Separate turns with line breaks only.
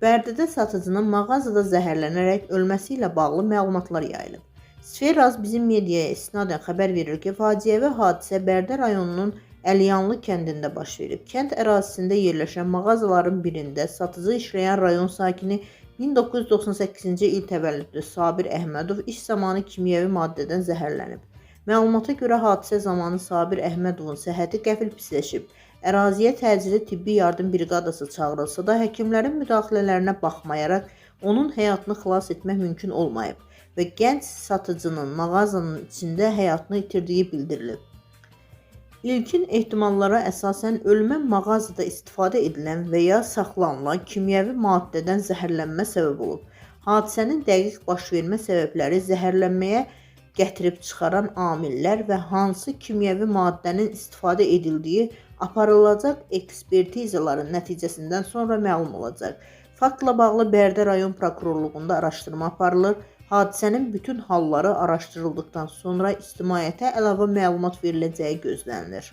Bərdədə satıcının mağazada zəhərlənərək ölməsi ilə bağlı məlumatlar yayılıb. Sferaz bizim mediaya istinadən xəbər verir ki, faciəvi hadisə Bərdə rayonunun Əlyanlı kəndində baş verib. Kənd ərazisində yerləşən mağazaların birində satıcı işləyən rayon sakini 1998-ci il təvəllüdlü Sabir Əhmədov iş zamanı kimyəvi maddədən zəhərlənib. Məlumata görə hadisə zamanı Sabir Əhmədovun səhhəti qəfil pisləşib. Əraziyə təcili tibbi yardım briqadası çağırılsa da, həkimlərin müdaxilələrinə baxmayaraq onun həyatını xilas etmək mümkün olmayıb və gənc satıcının mağazanın içində həyatını itirdiyi bildirilib. İlkin ehtimallara əsasən ölümə mağazada istifadə edilən və ya saxlanılan kimyəvi maddədən zəhərlənmə səbəb olub. Hadisənin dəqiq baş vermə səbəbləri, zəhərlənməyə gətirib çıxaran amillər və hansı kimyəvi maddənin istifadə edildiyi aparılacaq ekspertizaların nəticəsindən sonra məlum olacaq. Faktla bağlı Bərdə rayon prokurorluğunda araşdırma aparılır. Hadisənin bütün halları araşdırıldıqdan sonra ictimaiyyətə əlavə məlumat veriləcəyi gözlənilir.